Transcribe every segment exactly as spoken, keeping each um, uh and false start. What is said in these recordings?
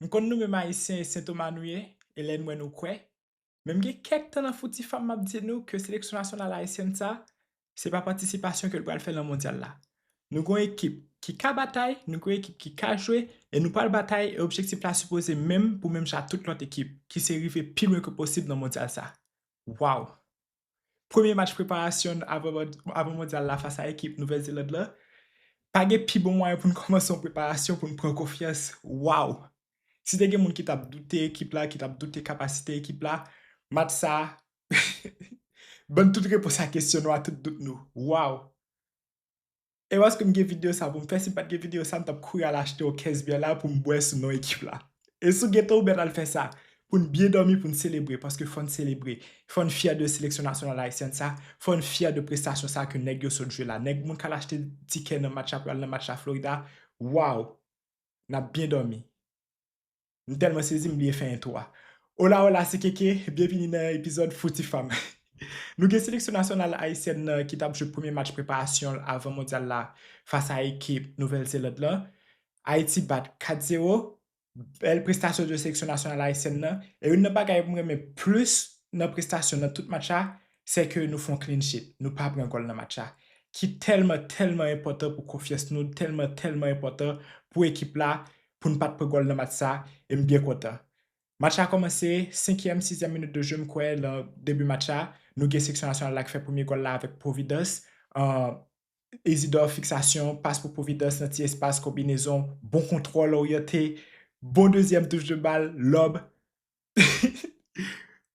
M konn nou menm Ayisyen e Sentoma nou ye, e lè n wè nou kwè. Men m gen kèk tan nan fouti fanm m ap di nou ke seleksyon nasyonal ayisyèn sa, se pa patisipasyon ke l pral fè nan mondyal la. Nou gon ekip ki ka batay, nou gon ekip ki ka jwe, e nou pral batay, e objektif la sipoze menm pou menm jan tout lòt ekip, ki se rive pi lwen ke posib nan mondyal sa. Waw! Premye match preparasyon avan, avan mondyal la fas a ekip Nouvèl Zeland la, pa gen pi bon mwayen pou n kòmanse yon preparasyon pou n pran konfyans. Waw! Si te gen moun ki t ap doute ekip la, ki t ap doute kapasite ekip la, match sa, ban n tout repons a kesyon nou a, tout dout nou. Waw! E paske m gen videyo sa pou m fè, si m pa t gen videyo sa, m t ap kouri al achte yon kès byè la pou m bwè sou non ekip la. E si w gen tan, ou mèt al fè sa. Pou n byen dòmi, pou n selebre, paske fò n selebre. Fò n fyè de seleksyon nasyonal ayisyèn sa. Fò n fyè de prestasyon sa ke nèg yo sot jwe la. Nèg moun k al achte tikè nan match la pou y al nan match la Florida. Waw! N ap byen dòmi. M tèlman sezi, m bliye fè entwo a. Ola, ola, se Keke, byenvini nan epizòd Fouti Fanm. Nou gen seleksyon nasyonal ayisyèn nan ki t ap jwe premye match preparasyon l avan mondyal la fas a ekip Nouvèl Zeland lan. Ayiti bat kat zewo. Bèl prestasyon de seleksyon nasyonal ayisyèn nan. E youn nan bagay m renmen plis nan prestasyon nan tout match la, se ke nou fè yon clean sheet. Nou pa pran gòl nan match la. Ki tèlman, tèlman enpòtan pou konfyans nou, tèlman, tèlman enpòtan pou ekip la, pou n pa t pran gòl nan match sa, e m byen kontan. Match la kòmanse, senkyèm, sizyèm minit de jeu, m kwè, nan debi match la, nou gen seleksyon nasyonal la ki fè premye gòl la avèk Providence. An, Isidore, fiksasyon, pas pou Providence nan ti espas, konbinezon, bon kontwòl, oryante, bon dezyèm touch de bal, lòb.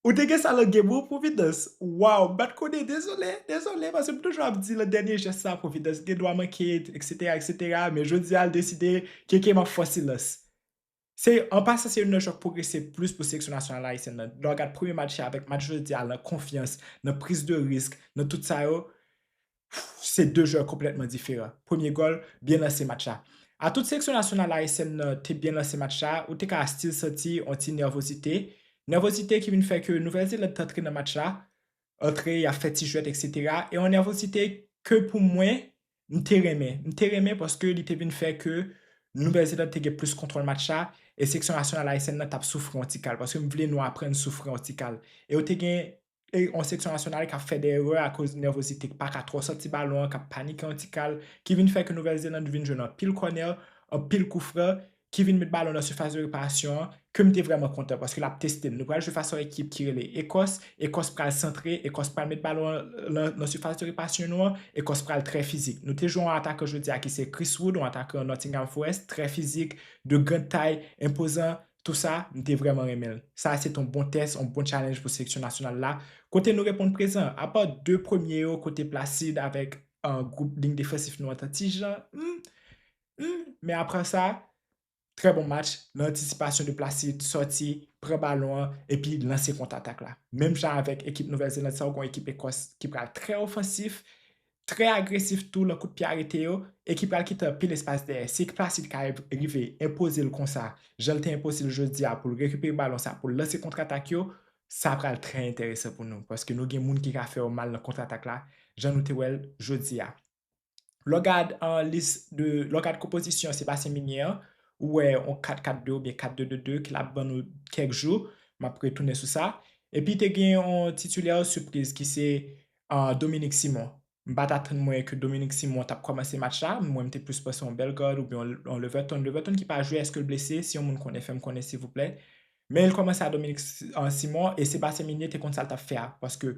Ou te gen sa nan game ou, Providence? Waw, m pa t konnen, dezole, dezole, paske m toujou ap di nan dènye jès sa, Providence gen dwa manke, et cetera, et cetera, men jodi a, l deside, Keke, m ap fè silans. Se, an pasan, se youn nan jwè k pwogrese plis pou seleksyon nasyonal ayisyèn nan. Lè w gad premye match la avèk match jodi a, nan konfyans, nan priz de risk, nan tout sa yo, se de jwè konplètman diferan. Premye gòl, byen lanse match la. A tout seleksyon nasyonal ayisyèn nan te byen lanse match la, ou te ka still santi yon ti nèvozite. Nèvozite ki vin fè ke Nouvèl Zeland t antre nan match la, antre, y ap fè ti jwèt, et cetera. E yon nèvozite ke pou mwen, m te renmen. M te renmen paske li te vin fè ke Nouvèl Zeland te gen plis kontwòl match la, e seleksyon nasyonal ayisyèn nan t ap soufri yon ti kal, paske m vle nou aprann soufri yon ti kal. E yo te gen e yon seleksyon nasyonal k ap fè de erè akoz nèvozite, k pa ka twò sòti balon an, k ap panike yon ti kal, ki vin fè ke Nouvèl Zeland vin jwenn anpil kònè, anpil koufran, ki vin met balon nan sifas de reparasyon an, ke m te vrèman kontan, paske l ap teste n. Nou pral jwe fas a yon ekip ki rele Ekòs. Ekòs pral santre, Ekòs pral met balon an nan, nan sifas de reparasyon nou an, Ekòs pral trè fizik. Nou te jwe yon atakan jodi a ki se Chris Wood, yon atakan Nottingham Forest, trè fizik, de grand tay, enpozan, tou sa, m te vrèman renmen l. Sa se t yon bon tès, yon bon challenge pou seleksyon nasyonal la. Kote nou reponn prezan, apa de premye yo, kote Placide avèk, uh, gwoup liy defansif nou an, ti jan, hmm, hmm, men apre sa, trè bon match, nan antisipasyon de Placide, sòti, pran balon an, epi lanse kontratak la. Menm jan avèk ekip Nouvèl Zeland, sa w gon ekip Ekòs ki pral trè ofansif, trè agresif tou nan kout pye arete yo, e ki pral kite anpil espas dèyè. Si Placide ka rive enpoze l konsa, jan l te enpoze l jodi a, pou l rekipere balon sa, pou l lanse kontratak yo, sa pral trè enteresan pou nou, paske nou gen moun ki ka fè yo mal nan kontratak la, jan nou te wè l jodi a. Lè w gad an lis de, lè w gad konpozisyon Sébastien Migné an, ou wè yon kat kat de oubyen kat de de de ki l ap ban nou kèk jou, m ap retounen sou sa. Epi te gen yon titilè sipriz ki se, uh, Dominique Simon. M pa t atann mwen ke Dominique Simon t ap kòmanse match la. Mwen, m te plis panse yon Bellegarde oubyen yon, yon Leverton. Leverton ki pa jwe, èske l blese? Si yon moun konnen, fè m konnen, silvouplè. Men l kòmanse a Dominique Si-, uh, Simon, e Sébastien Migné te konn sa l t ap fè a, paske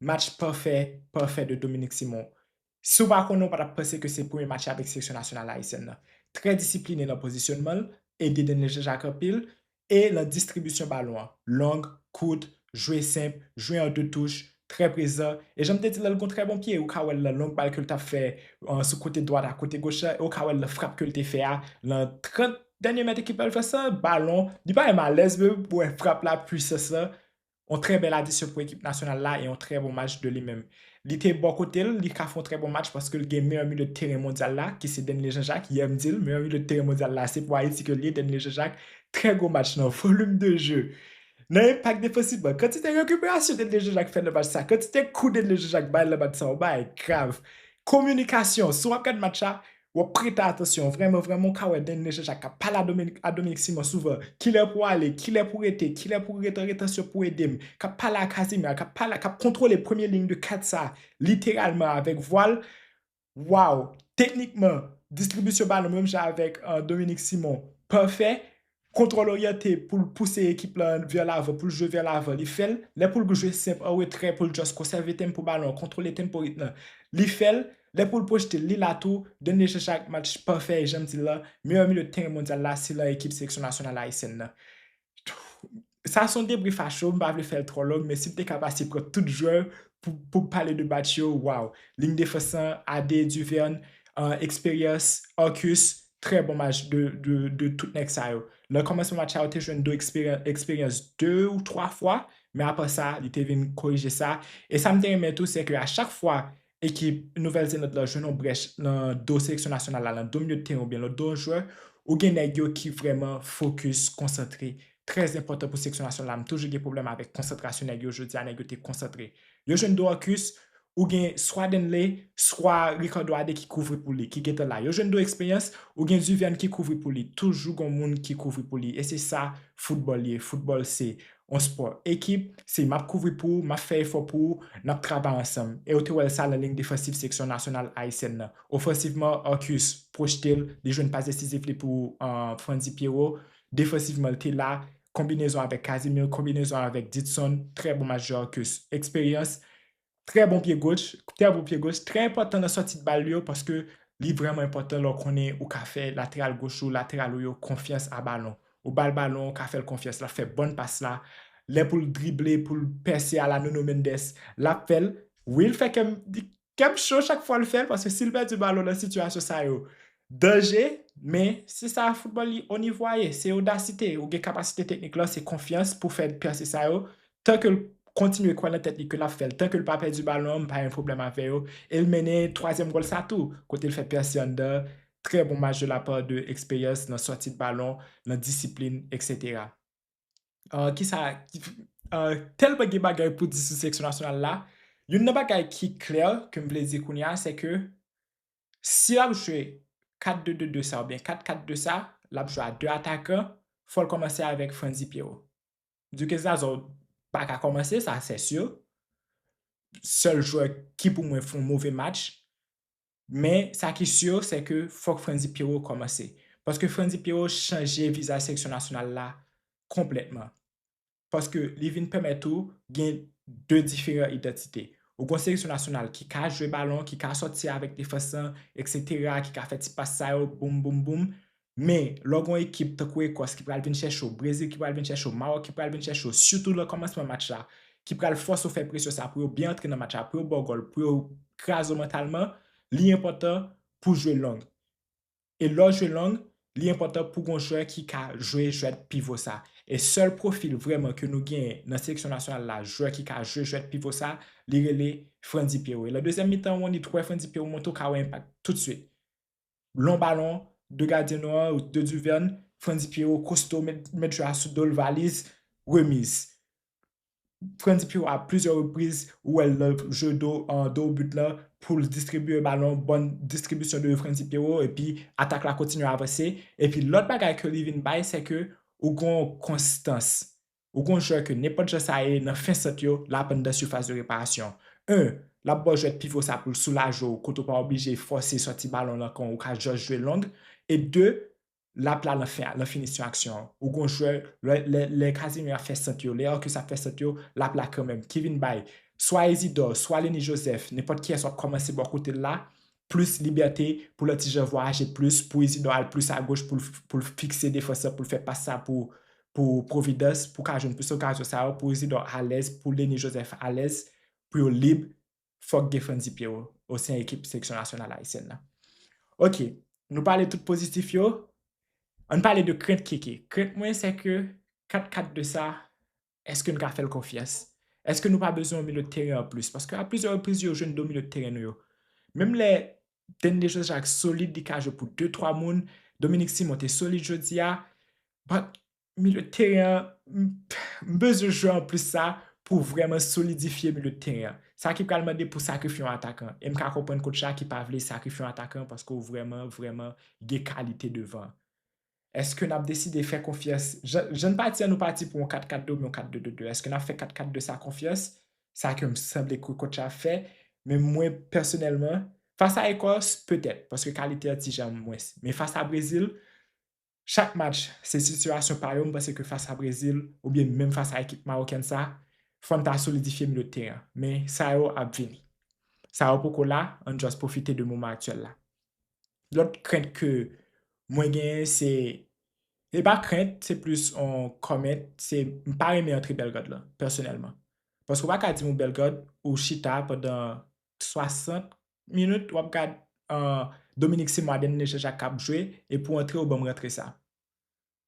match pafè, pafè de Dominique Simon. Si w pa konnen, w pa t ap panse ke se premye match avèk seleksyon nasyonal ayisyèn nan. Trè disipline nan pozisyonman l, ede Denley Jean-Jacques anpil, e nan distribisyon balon an. Long, kout, jwe senp, jwe an de touch, trè prezan. E jan m te di l, l gon trè bon pye. Ou ka wè l nan long bal ke l t ap fè, uh, sou kote dwat ak kote goch la, e ou ka wè l nan frap ke l te fè a, nan trant dènye mèt ekip Bèl Frans lan, balon, li pa menm alèz, men ou wè frap la, pwisans lan. Yon trè bèl adisyon pou ekip nasyonal la e yon trè bon match de li menm. Li te bò kote l, li ka fè yon trè bon match paske l gen meyè milye de teren mondyal la, ki se Denley Jean-Jacques. Yè m di l, meyè milye de teren mondyal la, se pou Ayiti ke l ye, Denley Jean-Jacques. Trè gwo match nan volim de je. Nan enpak defansivman, kantite rekiperasyon Denley Jean-Jacques fè nan match sa, kantite kou Denley Jean-Jacques bay nan match sa, yon bagay grav. Kominikasyon, si w ap gad match la, w ap prete atansyon, vrèman, vrèman, w ka wè Dany Jean-Jacques k ap pale a Dominique, a Dominique Simon souvan, kilè pou w ale, kilè pou w rete, kilè pou w rete an retansyon pou w ede m, k ap pale a Casimir, k ap pale, k ap kontwole premye liy de kat sa, literalman avèk vwa l. Waw! Teknikman, distribisyon balon, menm jan avèk uh, Dominique Simon, pafè. Kontwòl oryante pou l pouse ekip la vè lavan, pou l jwe vè lavan, li fè l. Lè pou l jwe senp an retrè, pou l just konsève tempo balon an, kontwole tempo ritm nan, li fè l. Lè pou l pwojte l, li la tou. Dany Jean-Jacques, match pafè, e jan m di l la, meyè milye teren mondyal la, se lan ekip seleksyon nasyonal ayisyèn nan. Sa se yon debrif a cho, m pa vle fè l twò long, men si m te ka pase pran tout jwè pou, pou m pale de match yo, waw. Liy defans lan, Ade, Duverne, uh, Experience, Arcus, trè bon match de, de, de tout nèg sa yo. Nan kòmansman match sa, yo te jwenn do Experience de ou twa fwa, men apre sa, li te vin korije sa. E sa m te renmen tou, se ke a chak fwa ekip Nouvèl Zeland la jwenn yon brèch nan do seleksyon nasyonal la, nan do milye de teren oubyen lòt do jwè, ou gen nèg yo ki vrèman fokis, konsantre. Trè enpòtan pou seleksyon nasyonal la. M toujou gen pwoblèm avèk konsantrasyon nèg yo. Jodi a, nèg yo te konsantre. Yo jwenn do Arcus, ou gen swa Denley, swa Ricardo Ade ki kouvri pou li, ki gentan la. Yo jwenn do Experience, ou gen Duverne ki kouvri pou li. Toujou gen moun ki kouvri pou li. E se sa, foutbòl ye. Foutbòl se yon spò ekip, se m ap kouvri pou ou, m ap fè efò pou ou, n ap travay ansanm. E ou te wè l sa nan liy defansif seleksyon nasyonal ayisyèn nan. Ofansivman, Arcus pwojte l, li jwenn pas desizif li pou uh, Frandy Pierrot. Defansivman, li te la, konbinezon avèk Casimir, konbinezon avèk Ditson, trè bon match de Arcus. Experience, trè bon pye goch, trè bon pye goch, trè enpòtan nan sòti de bal yo, paske li vrèman enpòtan lè w konnen ou ka fè lateral goch ou lateral ou yo konfyans a balon. Ou ba l balon, ou ka fè l konfyans, l ap fè bòn pas la. Lè pou l drible, pou l pèse a la Nuno Mendes, l ap fè l. Wi, l fè kè m, kè m cho chak fwa l fè l, paske si l pèdi balon nan sitiyasyon sa yo, danje, men se sa foutbòl li o nivo a ye, se odasite, ou gen kapasite teknik lan, se konfyans pou fè pèse sa yo, tan ke l kontinye kwè nan tèt li ke l ap fè l, tan ke l pa pèdi balon an, m pa gen pwoblèm avè yo, e l mennen twazyèm gòl sa tou, kote l fè pèse anndan, trè bon match de la part de Experience nan sòti de balon, nan disiplin, etsetera. Uh, kisa, uh, tèlman gen bagay pou di sou seleksyon nasyonal la, youn nan bagay ki klè ke m vle di kounye a, se ke si l ap jwe kat de de de sa oubyen kat kat de sa, l ap jwe a de atakan, fò l kòmanse avèk Frandy Pierrot. Duque Zazo pa ka kòmanse, sa se si. Sèl jwè ki pou mwen fè yon move match. Men sa ki si, se ke fòk Frandy Pierrot kòmanse. Paske Frandy Pierrot chanje vizaj seleksyon nasyonal la konplètman. Paske li vin pèmèt ou gen de diferan idantite. Ou gon seleksyon nasyonal ki ka jwe balon, ki ka sòti avèk defans lan, etsetera, ki ka fè ti pas sa yo, boum, boum, boum. Men, lè w gon ekip tankou Ekòs ki pral vin chèche w, Brezil ki pral vin chèche w, Mawòk ki pral vin chèche w, sitou nan kòmansman match la, ki pral fòse w fè presyon sa pou yo byen antre nan match la, pou yo ba w gòl, pou yo kraze w mantalman, li enpòtan pou jwe long. E lè w jwe long, li enpòtan pou gon jwè ki ka jwe jwèt pivo sa. E sèl pwofil vrèman ke nou genyen nan seleksyon nasyonal la, jwè ki ka jwe jwèt pivo sa, li rele Frandy Pierrot. E nan dezyèm mitan, ou wè Frandy Pierrot monte, ou ka wè enpak toutswit. Long balon, de gadyen nou an, de Duverne, Frandy Pierrot kosto, met, met jwè a sou do l, valiz, remiz. Frandy Pierrot a plizyè repriz, ou wè l nan jwe do, an do but lan, pou l distribiye balon, bòn distribisyon de Frandy Pierrot, epi atak la kontinye avanse. Epi lòt bagay ke li vin bay, se ke ou gon konstans. Ou gon jwè ke nenpòt jan sa ye, nan fen sant yo, l ap anndan sifas de reparasyon. En, l ap ba w jwèt pivo sa pou l soulaje w, kote w pa oblije fòse sòti balon nan kan ou ka just jwe long. E de, l ap la nan fen, nan finisyon aksyon an. Ou gon jwè, lè, lè, lè Casimir ap fè sant yo, lè Arcus ap fè sant yo, l ap la kanmenm. Ki vin bay swa Isidore, swa Lenny Joseph, nenpòt kiyès w ap kòmanse bò kote l la, plis libète pou lòt ti jan vwayaje plis, pou Isidore al plis agoch, pou l, pou l fikse defans lan, pou l fè pas sa pou, pou Providence, pou ka jwenn plis okazyon sa yo, pou Isidore alèz, pou Lenny Joseph alèz, pou yo lib, fòk gen Frandy Pierrot o sen ekip seleksyon nasyonal ayisyèn nan. Ok, nou pale tout pozitif yo, ann pale de krent Keke. Krent mwen, se ke kat kat de sa, èske n ka fè l konfyans? Èske nou pa bezwen yon milye de teren an plis? Paske a plizyè repriz, yo jwenn de milye de teren nou yo. Menm lè Dany Jean-Jacques solid, li ka jwe pou de twa moun, Dominique Simon te solid jodi a, but milye de teren an, m, m bezwen jwè an plis sa, pou vrèman solidifye milye de teren an. Sa ki pral mande pou sakrifye yon atakan. E m ka konprann kotch la ki pa vle sakrifye yon atakan paske w vrèman, vrèman gen kalite devan. Èske n ap deside fè konfyans? Jan, jan n pati an, nou pati pou yon kat kat de oubyen yon kat de de de. Èske n ap fè kat kat de sa konfyans? Sa ke m sanble ke kotch la ap fè. Men mwen, pèsonèlman, fas a Ekòs, petèt, paske kalite an ti jan mwens. Men fas a Brezil, chak match, se sitiyasyon pa yo, m panse ke fas a Brezil, oubyen menm fas a ekip mawokèn sa, fò n ta solidifye milye de teren an. Men sa yo ap vini. Sa yo poko la, ann just pwofite de moman aktyèl la. Lòt krent ke mwen genyen, se, e pa krent, se plis on comment, se m pa renmen antre Bellegarde la, pèsonèlman. Paske w pa ka di m ou Bellegarde, ou chita pandan swasant minit, w ap gad uh, Dominique Simon a Denis Jean-Jacques k ap jwe, epi w antre, ou ban m rantre sa.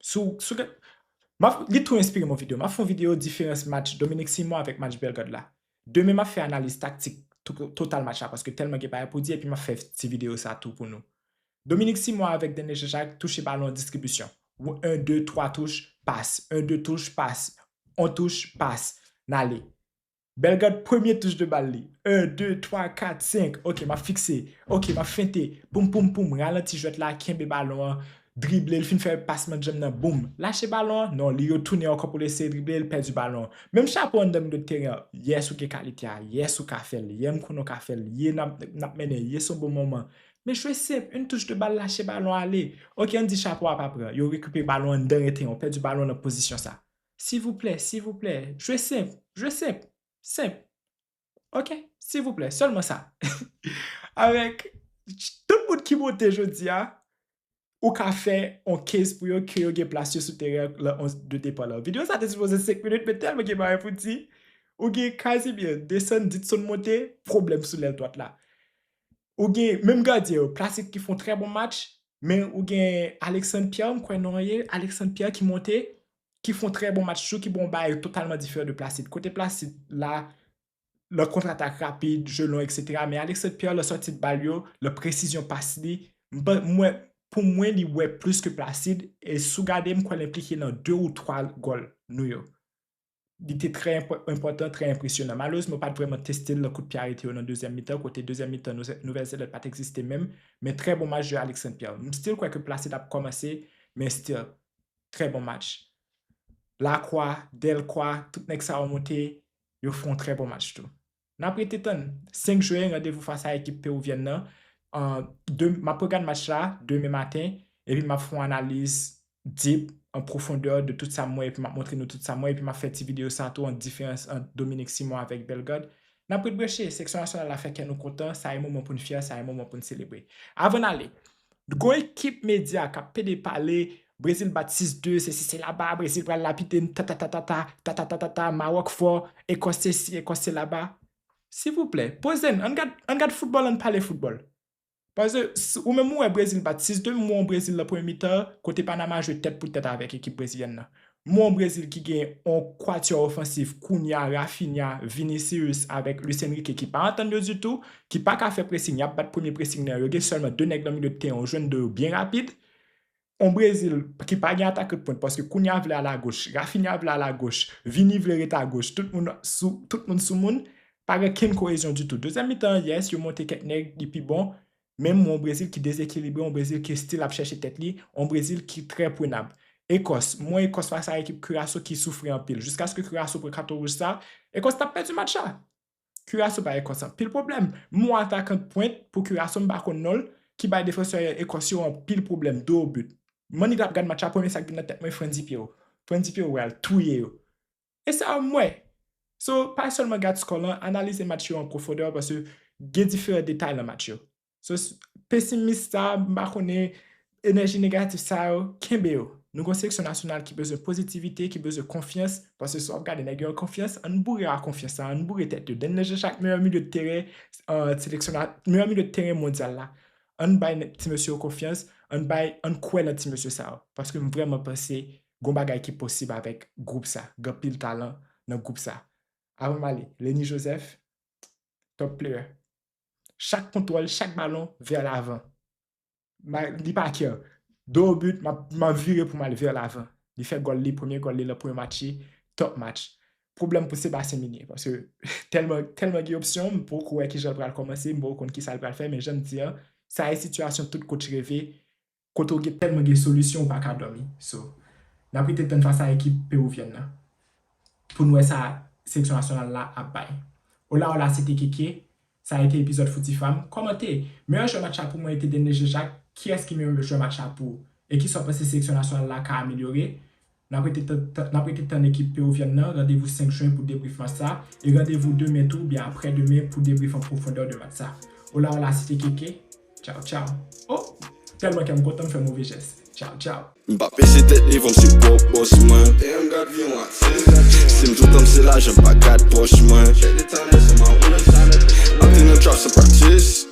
Sou, sou, m ap, li tou enspire m yon videyo. M ap fè yon videyo diferans match Dominique Simon avèk match Bellegarde la. Demen, m ap fè analiz taktik to-, total match la, paske tèlman gen bagay pou di, epi m ap fè ti videyo sa tou pou nou. Dominique Simon avèk Denis Jean-Jacques touche balon an distribisyon. Yon, de, twa touch, pas. Yon, de touch, pas. On touch, pas. N ale. Bellegarde, premye touch de bal li. En, de, twa, kat, senk. Ok, m ap fikse. Ok, m ap fente. Poum, poum, poum. Ralanti jwèt la, kenbe balon an. Drible, l fin fè pasman djanm nan. Boum. Lache balon an. Non, li retounen ankò pou l eseye drible, l pèdi balon an. Menm chapo anndan milye de teren an. Yes, ou gen kalite a. Yes, ou ka fè l. Yes, m konnen w ka fè l. Yes, n ap, n ap mennen. Yes, se yon bon moman. Men jwe senp. Yon touch de bal, lache balon ale. Ok, ann di chapo a pa pran. Yo rekipere balon an anndan teren an. Pèdi balon an nan pozisyon sa. Silvouplè, silvouplè. Jwe senp. Jwe senp. Senp. Ok, silvouplè, sèlman sa. Avèk tout moun ki monte jodi a, ou ka fè on case pou yo ke yo gen plas yo sou teren an lè onz de depa la. Videyo sa te sipoze senk minit, men tèlman gen bagay pou di, ou gen Casimir, desann, Ditson monte, pwoblèm sou lèl dwat la. Ou gen menm gadyen yo, Placide ki fè on trè bon match, men ou gen Alexandre Pierre, m kwè non an ye, Alexandre Pierre ki monte, ki fè on trè bon match tou, ki ba on bagay totalman diferan de Placide. Kote Placide la, lè kontratak rapid, je lon, et cetera. Men Alexandre Pierre, lè sòti de bal yo, lè presizyon pas li, m pa, mwen, pou mwen, li wè plis ke Placide, e si w gade, m kwè l enplike nan de ou twa gòl nou yo. Li te trè enpò-, enpòtan, trè enpresyonan. Malerezman, yo pa t vrèman teste l nan kout pye arete yo nan dezyèm mitan, kote dezyèm mitan Nouvè-, Nouvèl Zelè pa t egziste menm, men trè bon match de Alexandre Pierre. M still kwè ke Placide ap kòmanse, men still, trè bon match. Lacroix, Delcroix, tout nèg sa yo monte, yo fè yon trè bon match tou. N ap rete tann. Senk jen, randevou fas a ekip pewivyèn nan. An, de, m ap regad match la demen maten, epi m ap fè yon analiz deep, an pwofondè de tout sa m wè, epi m ap montre nou tout sa m wè, epi m ap fè ti videyo sa tou ant diferans ant Dominique Simon avèk Bellegarde. N ap ret branche, seleksyon nasyonal la fè kè nou kontan, sa e moman pou n fyè, sa e moman pou n selebre. Avan n ale, gon ekip medya k ap pede pale, Brezil bat sis de, sesi selaba, Brezil pral lapide n, ta ta ta ta ta, ta ta ta ta ta, Mawòk fò, Ekòs sesi, Ekòs selaba. Silvouplè, poze n, ann gad, ann gad foutbòl, ann pale foutbòl. Paske s-, ou menm ou wè Brezil bat sis de, m wè yon Brezil nan premye mitan, kote Panama jwe tèt pou tèt avèk ekip brezilyèn nan. M wè yon Brezil ki gen yon kwatè ofansif, Cunha, Raphinha, Vinicius avèk Luis Enrique ki pa antann yo ditou, ki pa ka fè pressing, y ap bat premye pressing nan, yo gen sèlman de nèg nan milye de teren, ou jwenn de yo byen rapid. On Brezil ki pa gen atakan pwent, paske Cunha vle al agoch, Raphinha vle al agoch, Vini vle ret agoch, tout moun sou, tout moun sou moun, pa gen kenn koyezyon ditou. Dezyèm mitan, yes, yo monte kèk nèg, li pi bon, men m wè on Brezil ki dezekilibre, on Brezil ki still ap chèche tèt li, on Brezil ki trè prenab. Ekòs, m wè Ekòs fas a ekip Curaçao ki soufri anpil. Jiskaske Curaçao pran katon wouj sa, Ekòs t ap pèdi match la. Curaçao bay Ekòs anpil pwoblèm. M wè atakan pwent pou Curaçao, m pa konn non l, ki bay defansè Ekòs yo anpil pwoblèm, de o but. Mannik t ap gad match la, premye sa k vin nan tèt mwen, Frandy Pierrot. Frandy Pierrot pral touye yo. E sa yo m wè. So, pa sèlman gad skò lan, analize match yo an pwofondè, paske gen diferan detay nan match yo. So, s-, pesimis sa, m pa konnen, enèji negatif sa yo, kenbe yo. Nou gon seleksyon nasyonal ki bezwen pozitivite, ki bezwen konfyans, paske si w ap gade nèg yo an konfyans, ann boure a konfyans sa, ann boure tèt yo. Denis Jean-Jacques, meyè milye de teren, euh, seleksyon na-, meyè milye de teren mondyal la. Ann bay nè-, ti mesye yo konfyans, ann bay, ann kwè nan ti mesye sa yo. Paske m vrèman panse gon bagay ki posib avèk gwoup sa. Gen anpil talan nan gwoup sa. Avan m ale, Lenny Joseph, top player. Chak kontwòl, chak balon, vè lavan. Ma-, li pa kè. De o but, m ap, m ap vire pou m al vè lavan. Li fè gòl li, premye gòl li, nan premye match li, top match. pwoblèm pou Sebastien Minier, paske tèlman, tèlman gen opsyon, m poko wè kijan l pral kòmanse, m poko konn kisa l pral fè, men jan m di a, sa e sitiyasyon tout coach reve, kote w gen tèlman gen solisyon ou pa ka dòmi. So, n ap rete tann fas a ekip pewivyèn nan pou n wè sa seleksyon nasyonal la ap bay. Hola, hola, c'était Keke. Sa a été epizòd Foutifam. Kòmante, meyè jwè match la pou mwen e te Dennis Jean-Jacques. Kiyès ki meyè jwè match la pou ou? E kisa w panse seleksyon nasyonal la ka amelyore? N ap rete tann, n ap rete tann ekip pewivyèn nan. Randevou senk jen pou debrif match sa. E randevou demen tou, oubyen aprè demen pou debrif an pwofondè de match sa. Hola, hola, c'était Keke. Tchaw, tchaw. Oh! Tèlman kè m kontan, m fè move jès. Tchaw, tchaw. M pa pese tèt devan m se pwòp bòs mwen. Damn, God, vi yon atis. Si m toutan m se lajan, m pa gad pòch mwen. Check the time, that's on my winner side. I'm in the trap, se practice.